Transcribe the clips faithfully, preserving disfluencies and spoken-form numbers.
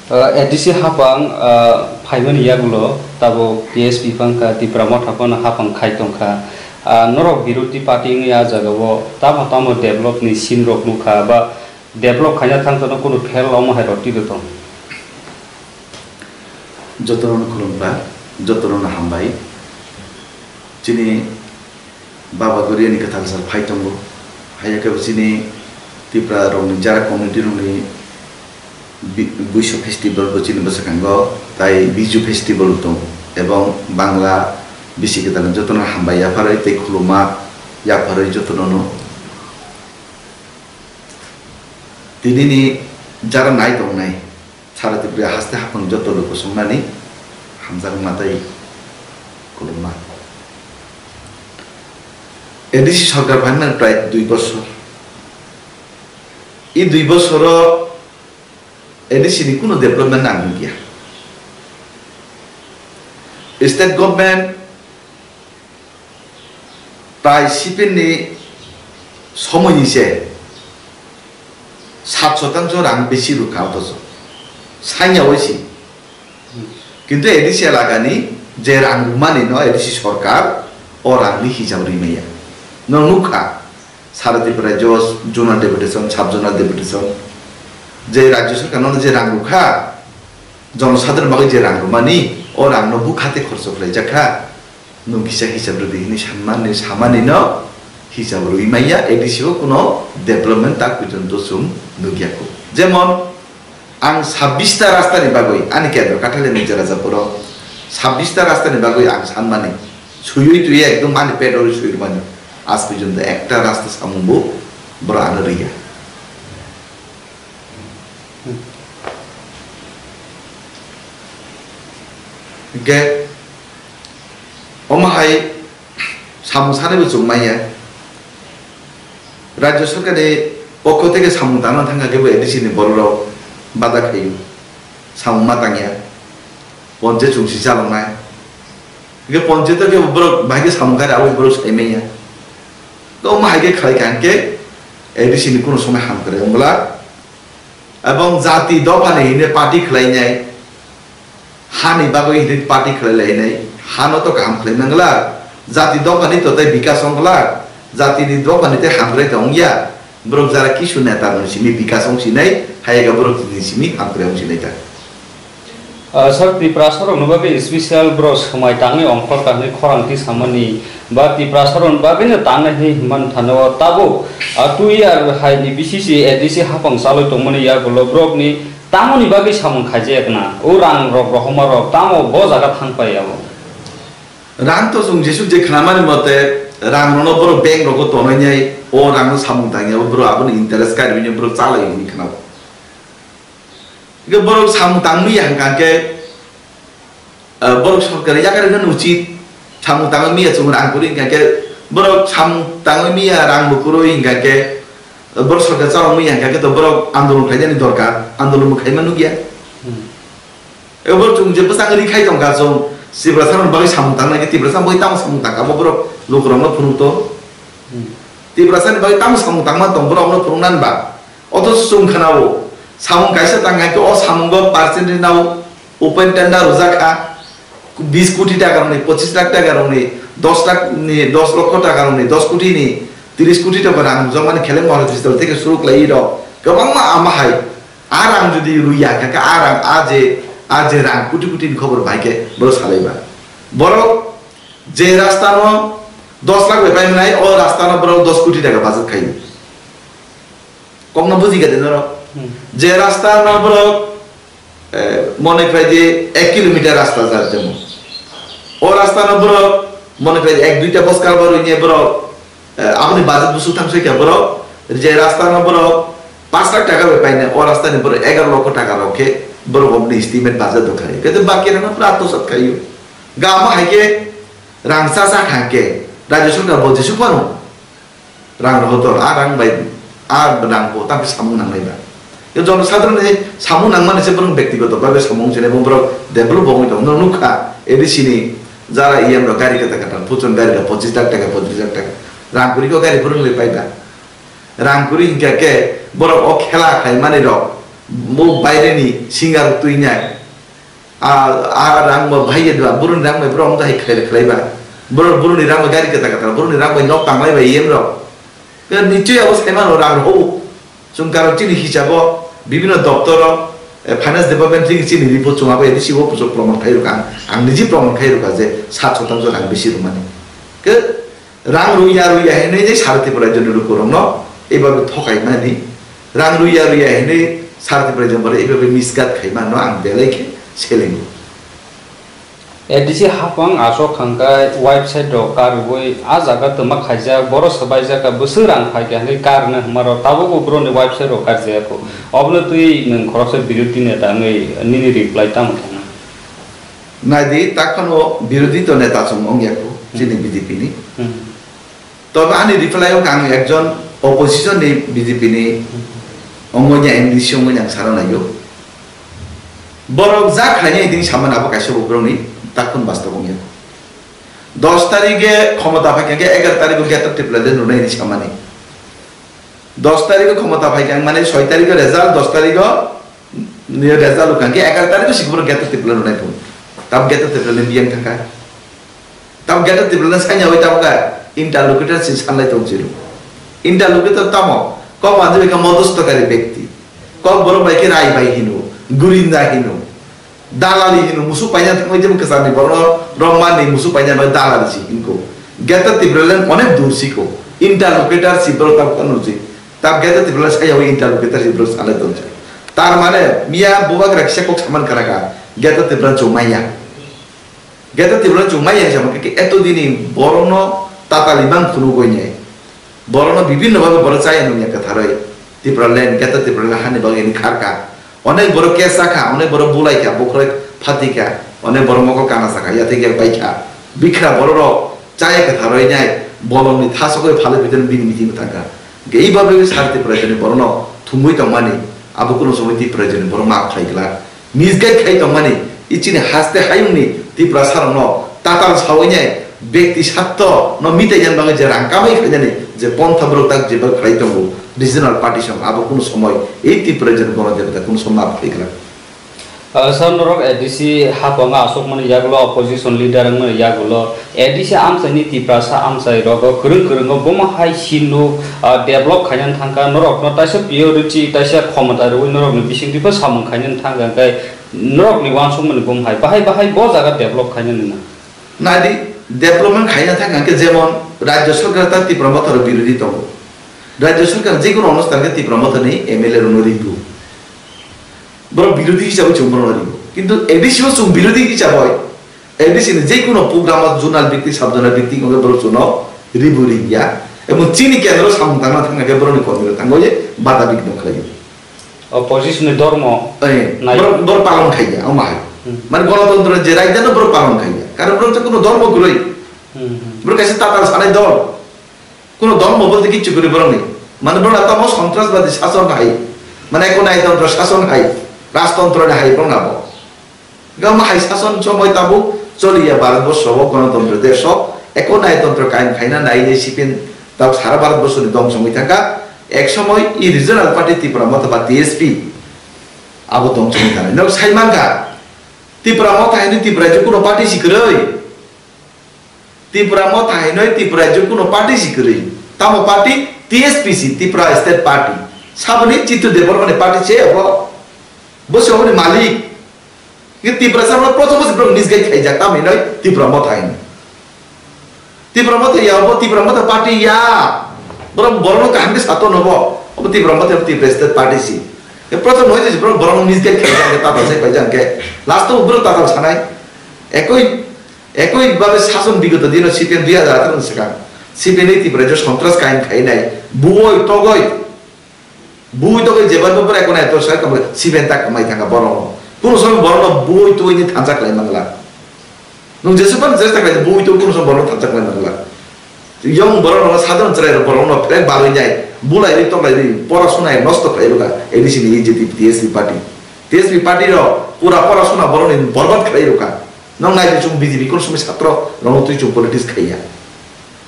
Uh, A D C hapang, uh, phaimani yagulo tabuk T S P phang kha, Tipra Motha phano hapang khai tongkha. Uh, norok birodhi party wngya jagao tamo tamo develop ni scene rok nukha ba develop khaina thang thangno kunu fail omo hai rok twi tong. Jotono khulumkha, jotono hambai. Chini Baba Goriani kwtal sal phai tongo. Haiya khe bo chini Tipra rokni jara community rokni bi-, Buisu festival bo chini bwskango, tai Biju festival tong, ebong Bangla bisi kwtal jotono hambai yapharwi tei khuluma yapharwi jotono no. Tinini jara nai tongnai. Sara Tripura haste haphang joto luku songnani hamjakma tei khulumma. A D C sorkar phaimani prai dui bosor. I dui bosoro A D C ni kunu development nang wngya. State government Prai C P M ni somoini se sat shotangso rang besi rwkha, othocho sanya oi si. Kintu A D C elakani je rang rwmani no A D C sorkar o rangni hisab rwi maya. No nukha, sara Tripura jo zonal deputation, sub zonal deputation, je rajyo sorkar no je rang rwkha, jonosadharon bagwi je rang rwmani, o rang no bwkhate khorcho khlaijakha. Nwng kisa hisab rwdi hwnwi sanmani, samani no hisab rwi maya, A D C o kuno development tak porjonto chwng nukya kho. Jemon, ang sabbish ta rasta ni bagwi, ani kendro Kathailani Jerajapuro sabbish ta rasta ni bagwi ang sanmani, suyui twi ekdom ani pet ori sui rwmani, aaj porjonto ekta rasta samung bo boro ano rwya. Hwnkhe, omo hai samung sanaibo chwng manya. Rajya sorkar ni pokho theke samung tangna thangkha khe bo A D C ni borok rok bada khaio. Samung ma tangya. Ponche chwngsi chaloknai. Hwnkhe ponche to khe borok bahai khe samung kare abo borok sai manya. To omo hai khe khlai kha hwnkhe A D C ni kuno somoi hamkrai wngla. Ebong jati dophani hwnwi party khlainai, hani bagwi hwnwi party khlai lainai, hano to kaham khlai mangla, jati dophani to tei bikas wngla, jatini dophani tei hamkrai tong ya, borok jara kisu neta rokni simi bikas wng sinai, hayega borok ni simi hamkrai wng sinai ta. Ah, sir, Tiprasa rokni bagwi special bro swmai tangwi ongkhor tangwi khorang twi samani ba Tiprasa rokni bagwino tangnai hwnwi himman thano tabuk, ah, two year hai ni B C C A D C hapang chalwi tongmani yagulo borokni tamoni bagwi samung khaijak na, o rang rok rohoma rok tamo bo jaga thang pai abo. Rang to chwng jesuk je khnamani mote rang rono borok bank rogo tonwi nai o rang no samung tangya borok aboni interest kari bini borok chalai hwnwi khnao. Hingke borok samung tangwi ya hingka khe, eh, borok sorkar yakar hwnkhe uchit samung tangwi miya chwng rang kwrwi hingka khe borok samung tangwi miya rang bo kwrwi hingka khe, eh, borok sorkar chalok miya hingka khe to borok andolon khlainani dorkar, andolon bo khaima nukya. Hmm. Ebo chwng je bwsang ri khai tongkha chwng Tiprasa ni bagwi samung tangnai khe Tiprasa ni bagwi tamo samung tangkha bo borok lukurokno phunuk to. Hmm. Tiprasa ni bagwi tamo samung tangma tong borokno phunuknani ba. Othocho chwng khnao, samung kaisa tang hai khe o samungo percentage nao open tender rwjak kha, bis koti taka rokni, pochis lakh taka rokni, dos lakh ni, dos lokho taka rokni, dos koti ni, tris koti taka rang rwjakmani khele Mohara Digital theke suru khlaiwi rok kwbangma ama hai. A rang jodi rwya kha khe a rang, a je, a je rang koti koti ni khobor bai khe borok salai ba. Borok je rasta no dos lakh bai paimani, o rasta no borok dos koti taka budget khaio. Kokno buji kha de norok? Hmm. Je rasta no borok, eh, mone khlai di ek kilometer rasta jar jemon. O rasta no borok mone khlai di ek duita boskar bo rwini borok, eh, aboni budget busuk thang soi kha borok. Je rasta no borok paanch lakh taka bai paina, o rasta ni borok egaroh lokho taka rok khe borok oboni estimate budget do khai. Kete baki rang no pura atosat khaio. Gama hai khe rang cha cha kha khe rajya sorkar bo jesu phano. Rang rohotor, a rang bai, a rang bo tamo samung nangnai ba. Yo jono sadharon ni samung nangmani se borok bektigoto bhabe samung sinai bo borok develop bo wngwi tongo. Norok nukha A D C ni jara E M rok gari kwtal kwtal, puchon gari rok pochis lakh taka, pochis lakh taka. Rang kwrwi khe gari phuru nungwi pai ba. Rang kwrwi hinkha khe borok o khela khlaimani rok Bo baireni singer twi nai. A, a rang bo bahai ya dua, buruni rang bai bro amda hai khlai khlai ba. Bro, buruni rang bai gari kata kata, buruni rang bai nok tanglai bai yem rok. Ke nichoi abo sai mano rang rok. Chwng karon chini hisabo bibino doptoro, eh, finance department thik chini report chwng abo A D C o puso proman khai rok ang. Ang niji proman khai rok je sat sotanjo rang bisi rwmani. Ke Rang rwya rwya hinwi je sara Tripura rajyoni lukurokno eba thokaimani, rang rwya rwya hinwi sara Tripura rajyoni borok eba misguide khaimano ang belai khe selengo. A D C hapang aswk thangkha website rok karwi a jaga twma khaijak, borok swbaijak ka bwswk rang phaikha hinwi karna hwnmarok tabukbo borokni website rok karjaya kho. Obono twi nwng khoroksa birodhi neta wngwi nini reply tamo thangna? Naidi, takhano birodhi to neta chwng wngya kho, chini B J P ni. Hmm. Tobe ani reply o ang ekjon opposition ni B J P ni wngya, M D C wngya ang sara naio. Borok ja khlainai tini samani abo kaisa bo borokni takhun bastob wngya kho. Dos tarige khomota phaikha khe egaroh tarigo Greater Tipraland rwnai hinwi samani. Dos tarigo khomota phaikha mane soi tarigo result, dos tarigo ni result wngkha khe egaroh tarigo sikhe borok Greater Tipraland rwnai phuru. Tam Greater Tipraland ni biyang thangkha. Tam Greater Tipraland sanya oi tam kha interlocutor si sanlai tong chiro. Interlocutor tamo? Kok manjui kha modostokari bekti. Kok borok bai khe rai bai hino, gurinda hino. Dalali hino, musuk paina thangwi jebo kwcharni borokno romani musuk paina bai dalali si hinko. Greater Tipraland onek dur siko. Interlocutor si borok tabuk phano si. Tab Greater Tipraland saya wi interlocutor si borok salai tongsa. Tar mane miya bubagra kisa kok saman karaka. Greater Tipraland chumaya. Greater Tipraland chumaya sama ke eto dini borokno tatali mang phunu goinai. Borokno bibinno bhabe borok chaya nungya kwtharwi. Tipraland, Greater Tipraland hani bagwi ni kharka. Onek borok case sakha, onek borok bulaikha, bokhorok phatikha, onek borok mokol kana sakha, yathai khe baikha. Bikra bororok chaya kwtharwi nai bolongni thasogwi phalwi phaitani bini meeting thangkha. Hwnkhe eba bagwi sar Tipraland ni borokno thumwi tongmani, abo kuno somoi Tipraland ni borok maaf khlai glak. Misguide khai tongmani, ichini haste hayungni Tiprasarokno tatal sawi nai, bekti satto no mitai jan bagwi je rang kamai khainani je pontha borok tak jeba khlai tongo regional party song abo kuno somoi ei Tiprajani Gono Debata kuno somoi maaf khlai glak. Ah, sir, norok A D C haphango aswkmani yagulo, opposition leader wngmani yagulo, A D C amchaini Tiprasa amchai rogo kwrwng kwrwngo bomo hai sinu, ah, develop khainani thangkha, norokno taisa priority, taisa khomota rwui norokni bisingtwi bo samung khainani thangkha, hwnkhe norokni uansukmani bomo hai bahai bahai bo jaga develop khainani na. Naidi, development khaina thangkha hwnkhe jemon Rajya Sarkar ta Tipra Motha rok birodhi tongo. Rajya Sarkar jekunu onusthan khe Tipra Motha ni M L A rokno ringo. Borok birodhi hisabe chwng borokno ringo. Kintu A D C o chwng birodhi hisabe A D C ni jekunu program o zonal bikti, sub zonal bikti wngkhe borok chwngno ribu ringya. Ebong chini kendro samung tangna thangna khe borokni kormi rok thango ye bada bikno khlaio. Opposition ni dormo Eh, nai. Borok, borok palon khaiya, omo hai. Hmm. Mane gonotontro je raida no borok palon khaiya. Karon borok to kuno dormo kwrwi. Hmm, hmm. Borok kaisa tatal sanai dol. Kuno dormo bolte kichu kwrwi borokni. Mane borok na tamo sontrasbadi sason hai. Mane eko naitontro sason hai. Rajtontro ni hai borok na bo. Gam hai sason somoi tabuk choliya Bharatborsho o gonotontro desho eko naitontro kaim khaina nai je sipen tabuk sara Bharatborsho ni dong songwi thangkha. Ek somoi i regional party Tipra Motha ba T S P abo dong songwi thanai. Nok sai mankha Tipra Motha hinwi Tipra je kuno party si kwrwi. Tipra Motha hinwi Tipra je kuno party si kwrwi. Tamo party? T S P si, Tipra State Party. Saboni Chitu Debbarma ni party se abo. Bo se oboni malik. Ye Tiprasa rok prothom se borok misguide khaijak, tamo hinoi Tipra Motha hinoi. Tipra Motha ya, obo Tipra Motha party ya. Borok, borokno kaham khe sato nobo. Obo Tipra Motha, Tipra State Party si. Ye prothom hoi je borok, borokno misguide khaijak, tatal se paijak khe. Last o borok tatal sanai. Ekoi, ekoi babe sason bigoto dino C P M dui hajar atharo ni swkang. C P M ni Tipra je sontras kaim khainai. Buoi, togoi. Bui togoi jeba no bwrai kwnai to sai kamo siben tak mai thanga borok. Kuno somoi borok no bui tui ni thansa khlai mangla. Nung jesu pan jesta khlai bui tui kuno somoi borok no thansa khlai mangla. Yong borok no sadharon chwrai rok borok no phrek barwi nai. Bulai ri toklai ri pora sunai nosto khlai rwkha A D C ni E J T P T S P party. T S P party rok pura pora suna borok ni borbad khlai rwkha. Nong nai chung B J P kuno somoi satro rok no twi chung politics khaiya.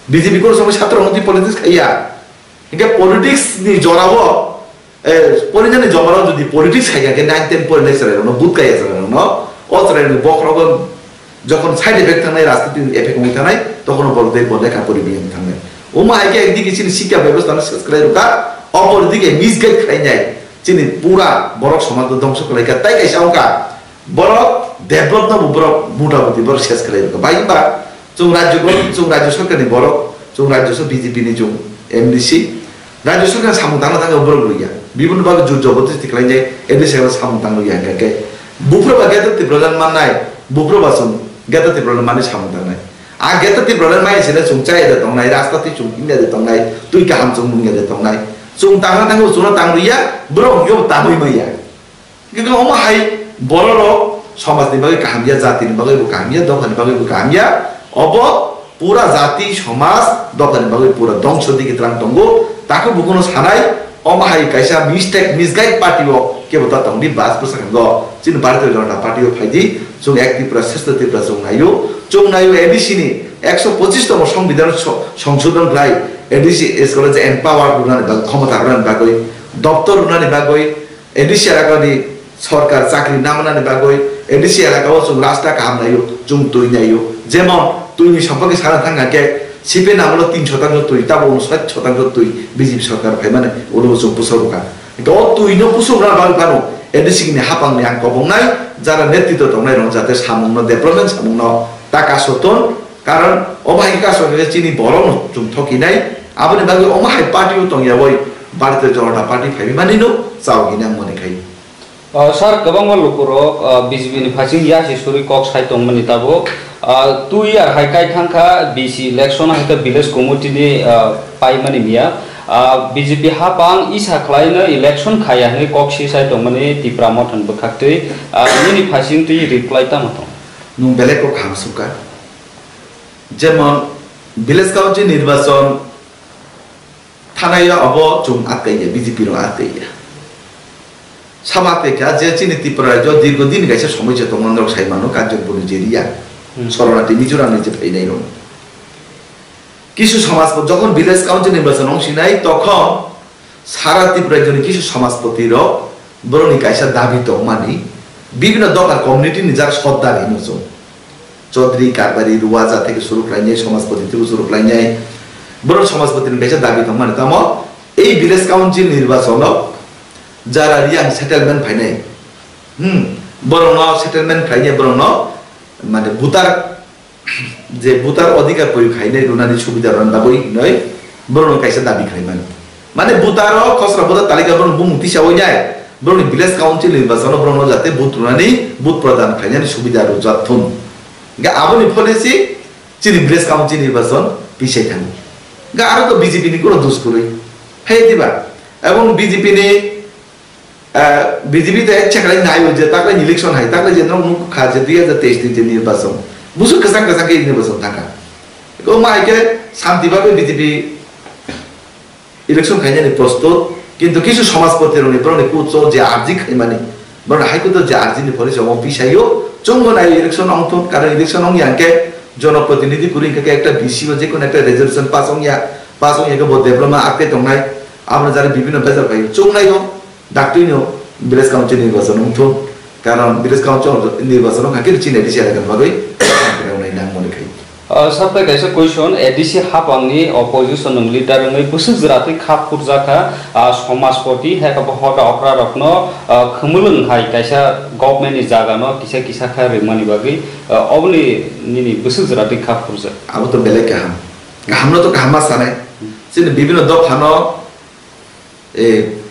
B J P kuno somoi satro rok no twi politics khaiya. Hinkhe politics ni jorao, Eh, porinani jomaro jodi politics hai khe nine ten porinai chwrairokno, but kaya chwrairokno, o chwrairokni bokhorogo jokhon side effect thangnai, rajniti effect wngwi thangnai, tokhono borok tei bo lekha pori biyang thangnai. Omo hai khe ekdike chini sikha bebostha no ses khlai rwkha, opor dike misguide khlainai, chini pura borok somaj no dongso khlaikha, tai kaisa wngkha borok develop no bo borok mota moti borok ses khlai rwkha. Bai hwnba, Chwng rajyo bo, chwng rajyo sarkarni borok, chwng rajyo sa B J P ni chwng M D C. Rajyo sarkar samung tangna thangwi borok rwya. Biboni bagwi jur jobotesti khlainai, M D C samung tang rwya hwnkhe. Buphuru ba Greater Tipraland mannai, buphuru ba chwng Greater Tipraland mani samung tangnai. A Greater Tipraland mai sene chwng chaya de tongnai, rasta twi chwng himya de tongnai, twi kaham chwng nungya de tongnai. Chwng tangna thangwi chwngno tang rwya, borok hwnkhe bo tangwi manya. Hingke omo hai bororok somajni bagwi kaham ya, jatini bagwi bo kaham ya, dophani bagwi bo kaham ya. Obo pura jati, somaj, dophani bagwi pura dongso digi twlang tongo. Tako bukuno sanai, omo hai kaisa mistake, misguide party o kebo ta tongdi, bas bwskango chini Bharatiya Janata Party o phaidi, chwng ek Tripura, shrestha Tripura chwng naio. Chwng naio A D C ni ekso pochis tomo Songbidan so-, songsodhon khlai, A D C is called as empower rwnani bagwi, khomota rwnani bagwi, doptor rwnani bagwi, A D C elakani sorkar chakri namanani bagwi A D C elakao chwng rasta kaham naio, chwng twi naio. Jemon twini sampakhe sana thangkha khe C P M amolo tin shotangso twi, tabo unsait shotangso twi B J P sorkar phaimani ulo chwng pusorokha. Hwnkhe o twino pusorokna bagwi phano A D C ni hapangni ang kobongnai jara netritw tongnai rok jate samungno development samungno taka soton. Karon obo hai khe kaso khe chini borokno chwng thokinai, aboni bagwi omo hai party o tongyawi Bharatiya Janata Party phaiwi manino chao hinwi ang mone khai. O, sir, kwbangma lukurok, o, B J P ni phasing ya se suri kok sai tongmani tabuk. O, two year hai kai thangkha B C election hai khe village committee ni, o, paimani miya. O, B J P hapang isa khlaino election khaya hinwi kok si sai tongmani Tipra Motha ni bwkhaktwi. O, nini phasing twi reply tamo tong? Nwng belai kok kaham sukha. Jemon village council nirbachon thanai ya, obo chwng atkaiya, B J P rok atkaiya. Sama atkaiya je chini Tripura rajyo dirgo din kaisa somosya tongma norok sai mano, Kanchanpur ni je area, Hmm. Soronati Mizoram ni je phainai rok. Kisu samaj bo jokhon village council nirbachon wng sinai, tokhon sara Tripura rajyoni kisu samajpoti rok borokni kaisa dabi tongmani, bibhinno dopha community ni jak sot dabi no chwng. Chaudhary, Karbari, Ruwaja theke suru khlainai, samajpoti theke suru khlainai. Borok samajpoti ni kaisa dabi tongmani, tamo ei village council nirbachon o jara Reang settlement phainai, hmm, borokno settlement khlainai, borokno mane voter je voter adhikar proyog khainai rwnani subida rwna bagwi hinwi borokno kaisa dabi khlaimani. Mane voter o khosra voter talika borokno bumung tisawi nai, borokni village council nirbachon o borokno jate vote rwnani, vote pradan khlainani subida rwjak thun. Hingkhe aboni policy chini village council nirbachon pisai thango. Hingkhe aro to B J P ni kuro dos kwrwi. Hai diba? Ebong B J P ni Ah, B J P to ekcha khlai nai o je taklai election hai, taklai je norok nuk kha je dui hajar teis ni je nirbachon. Busu kwchang kwchang khe nirbachon thangkha. Eko ma hai khe santi bhabe B J P election khainani prostut, kintu kisu samajpoti rokni borokni kutso je arji khaimani, borokni High Court o je arji ni pore se omo bisayo chwngbo nai election ongthun, karon election ongya hwnkhe jonoprotinidhi kwrwi hwnkhe ekta V C o je kono ekta resolution pass ongya, pass ongya khe bo development atte tongnai, abono jari bibhinno bejak bai chwngnaio. Daktwino village council nirbachon wngthung, karon village council nirbachon wngkha khe chini A D C elakani bagwi rwnai nang mani khai. Ah, sabtai kaisa question, A D C hapangni opposition ni leader wngwi bwswk jwratwi kha phurjakha, ah, samajpoti hai khe bo hoda okra rokno, ah, khumulwng hai kaisa government ni jaga no kisa kisa kha rimani bagwi, ah, oboni nini bwswk jwratwi kha phurjak? Abo to belai kaham. Kaham no to kaham ma sanai. Chini bibhinno dopha no Eh,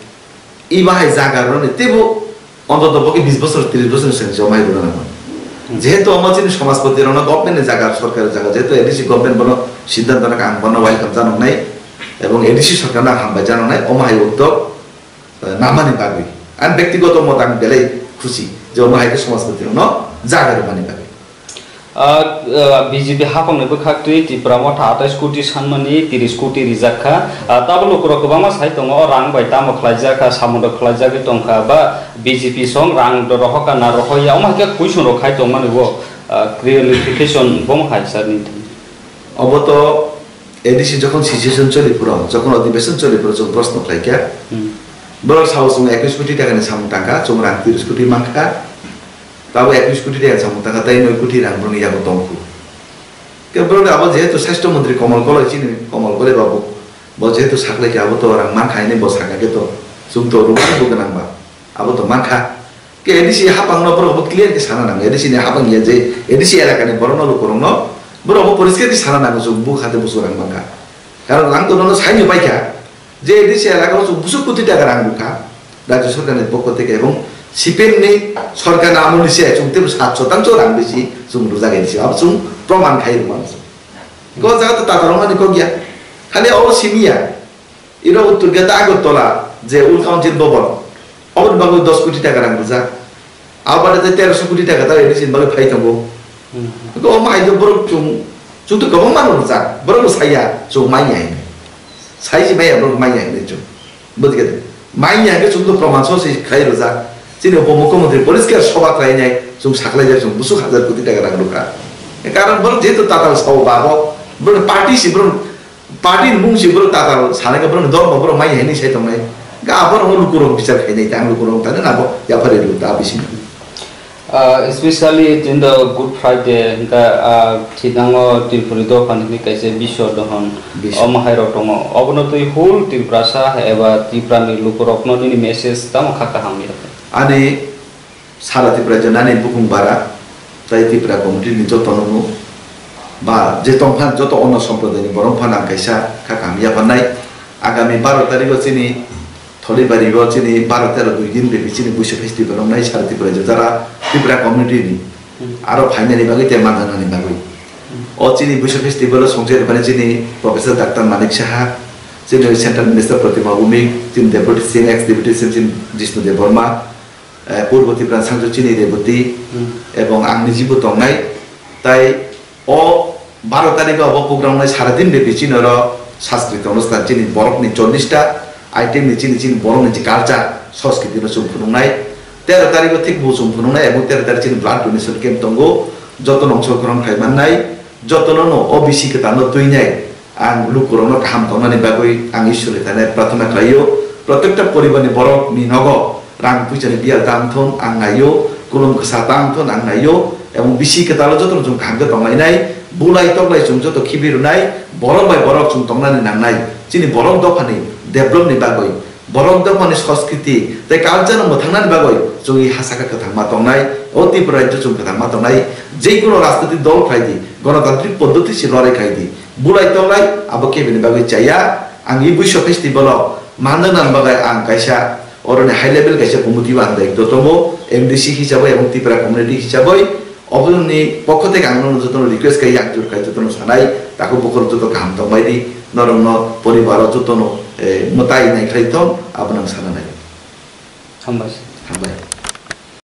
i bahai jaga rwni teibo ontoto bo khe bis bosor, tris bosor ni swkang se o mai rwna nangmani. Hmm. Jehetu omo chini somajpoti rokno government ni jaga, sorkari jaga, jehetu A D C government bono siddhanto nangkha, ang bono welcome janoknai, ebong A D C sorkar no ang hambai janoknai, omo hai uddog, eh, namani bagwi. Ang bektigoto mot ang belai khusi je omo hai khe somajpoti rokno jaga rwmani bagwi. Ah, ah, B J P hapangni bwkhaktwi Tipra Motha atais koti sanmani tris koti rijak kha. Ah, tabuk lukurok kwbangma sai tongo, o rang bai tamo khlaijak kha, samung rok khlaijagwi tong kha, ba B J P song rang rohor kha na rohor ya, omo hai khe question rok khai tongmani bo, ah, clarification bo hai sir ni thani. Obo to A D C jokhon situation choli phuru, jokhon odhibeson choli phuru chwng proshno khlai kha. Hmm. Borok sao chwng ekwis koti takani samung tangkha, chwng rang tris koti mankha. Tabo ekwis koti takani samung tangkha, tei noi koti rang borokni yago tongkhu. Khe borok abo jehetu sasthyo montri Komol Koloi chini, Komol Koloi babu, bo jehetu saklaikha, abo to rang mankha hinwi bo sakha khe to, chwng to rwmani bo gwnang ba, abo to mankha. Khe A D C hapang no borok bo clear khe sana nango, A D C ni hapang ya je A D C elaka ni borok no lukurok no borok bo poriskar khe sana nango, chwng bo khate busu rang mankha. Karon ang to nono saini paikha, je A D C elaka o chwng busu koti taka rang rwkha, Rajya Sarkar ni pokho theke ebong C P M ni sarkar ni amol ni se chwng tebo sat shotangsho rang bisi chwng rwjak A D C, abo chwng proman khai rwmano chwng. Go jaga to tata rwmani kok ya, khali abo simi ya. Iro uttor gate Agartala je Old Council Bhavan, oboni bagwi dos koti taka rang rwjak. Abo baade tei terosho koti taka ta A D C ni bagwi phai tongo. Hmm. Go omo hai khe borok chwng, chwng to kwbangma rwjak, borok bo saya, chwng manya hinwi. Sai se manya, borok manya hinwi chwng. Bujikha de? Manya hwnkhe chwng to proman so se khlai rwjak. Chini upomukhyamantri poriskar soba khlainai, chwng saklaijak, chwng busu hajar koti taka rang rwkha. Karon borok jehetu tatal sao ba abo, borok party si borok Party ni mung si borok tatal sanai khe borok ni dol bo borok mai hinwi sai tongnai. Ga borok no lukurok bichar khainai tang lukurok tani nabo yaphari lu ta bisi. Ah, especially in the Good Friday hingka, ah, thinango Tripuri dopha ni kaisa biswa dohon. Biswa. Omo hai rok tongo. Obono twi whole Tripura sa eba Tripura ni lukurok no nini message tamo kha kaham ni. Ani Sara Tripura je nani bukung bara, tai Tripura community ni joto no no, ba je tongphan joto ono somprodai ni borok phan ang kaisa kha kaham yapharnai. Agami baro tarikh o chini Tholibario chini baro tero dui din bebi chini Buisu festival wngnai sara Tripura je jara Tripura community ni. Hmm. Aro phainani bagwi tei manjanani bagwi. Hmm. O chini Buisu festival o songchai rwmani chini Professor Doctor Manik Saha, chini Central Minister Protima Bhumik, chini Deputy C M, ex Deputy C M chini Jishnu Debbarma, eh, Purbo Tipra Sancho chini Reboti, Hmm. ebong ang nijibo tongnai. Tai o baro tarikh o bo program nai sara din bebi chini oro sanskritik onusthan chini borok ni chollish ta item ni chini, chini borok ni je culture, sanskriti no chwng phunuknai. Tero tarikh o thik bo chwng phunuknai, ebong tero tarikh chini blood donation camp tongo, joto no chwng khorang khai mannai, joto no no O B C kwtal no twinai. Ang lukurokno kaham tongnani bagwi ang Ishwrni thani prarthana khlaio. Protekta poribarni borokni nogo rang puisani biyal tang thung ang naio, kulum kwsa tang thung ang naio, ebong bisi kwtalo jotono chwng kaham khe tonglainai, bulai toklai chwng joto khibi rwnai, borok bai borok chwng tongnani nangnai. Chini borok dophani developni bagwi, borok dophani sanskriti tei culture no mwthangnani bagwi chwng i ha saka kwthangma tongnai, o Tripura rajyo chwng kwthangma tongnai, jekunu rajnitik dol khlai di, gonotantrik poddoti se lorai khlai di. Bulai tonglai, abo kebini bagwi chaya. Ang e Buisu festival o manjaknani bagwi ang kaisa oroni high level kaisa committee o ang daityo tongo, M D C hisabwi ebong Tripura community hisabwi. Oboni pokho theke ang nono jotono request khai, yakjur khai jotono sanai, takhuk bukhurok joto kaham tongbai di, norokno poribaro jotono, eh, mwtai nai khlai thong, abono ang sana nai. Hambai. Hambai.